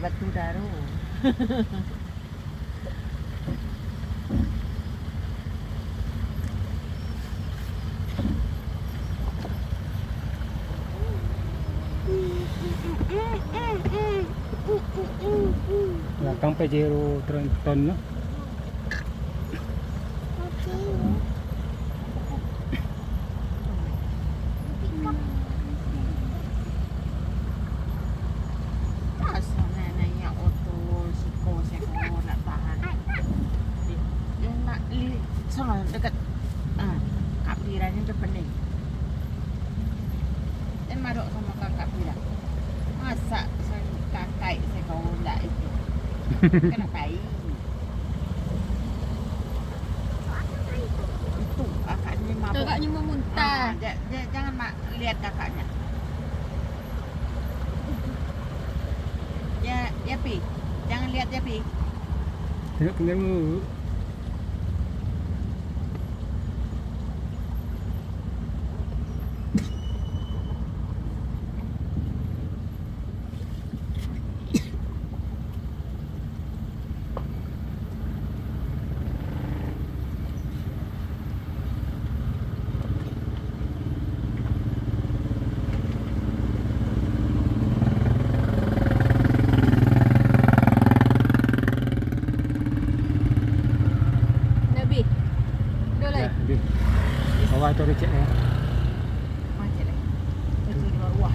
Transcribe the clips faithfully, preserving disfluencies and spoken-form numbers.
Batu Daro. Belakang Pajero Tronton tu. Pasal naiak oto siko, siko nak tahan. Dia nak li-, sama dekat, ah, Kak Pira ni dia pening. Dia marok sama Kakak Pira. Masak sa-, kakak saya kau ndak itu. Kena pai. Itu kakaknya mabuk. Kakaknya mau muntah. Ah, ja-, ja-, jangan ma-, lihat kakaknya. Ya, ya, Pi. Jangan lihat ya, Pi. Tengok tinggal dulu. Nabi. Udah lah. Ya, habis. Bawah tu ada cek ya. Macet, eh. Itu di bawah.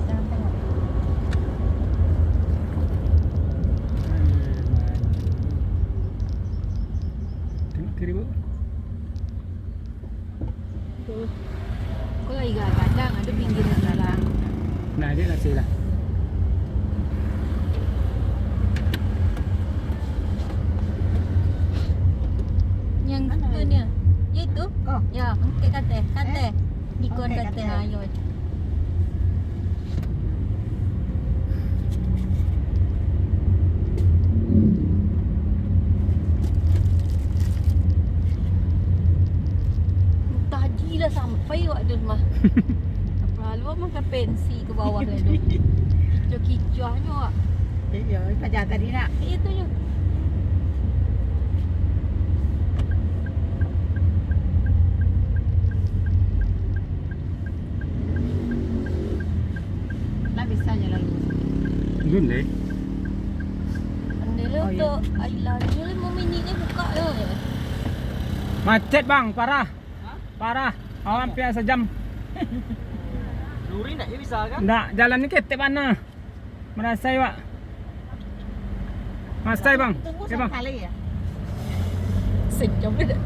Jangan tengok. Tengok kiri, Bu. Tuh. Kau lagi gadang, ada pinggir jalan. Nah, dia nak sila. Yang mana tu ni? Ya itu? Kau? Ya, angkat katai, katai. Eh? Ikon angkat katai, katai. Ayo. Tadi lah sampai awak tu mah. Lalu makan pensi ke bawah lah tu. Kicuah-kicuahnyo awak. Iyo, paja tadi nak. Itu je. Lah bisa je lalu. Belum deh. Andai lah. Oh, iya. Untuk air lari ni lima minit ni buka lah. Macet, Bang, parah. Hah? Parah. Awak hampir sajam. Luri ndak je bisa kan? Ndak, jalan ni ketek bana. Marasai, Wak. Marasai, Bang. Tunggu. Oke, Bang. Sakali ya. Sejam dah.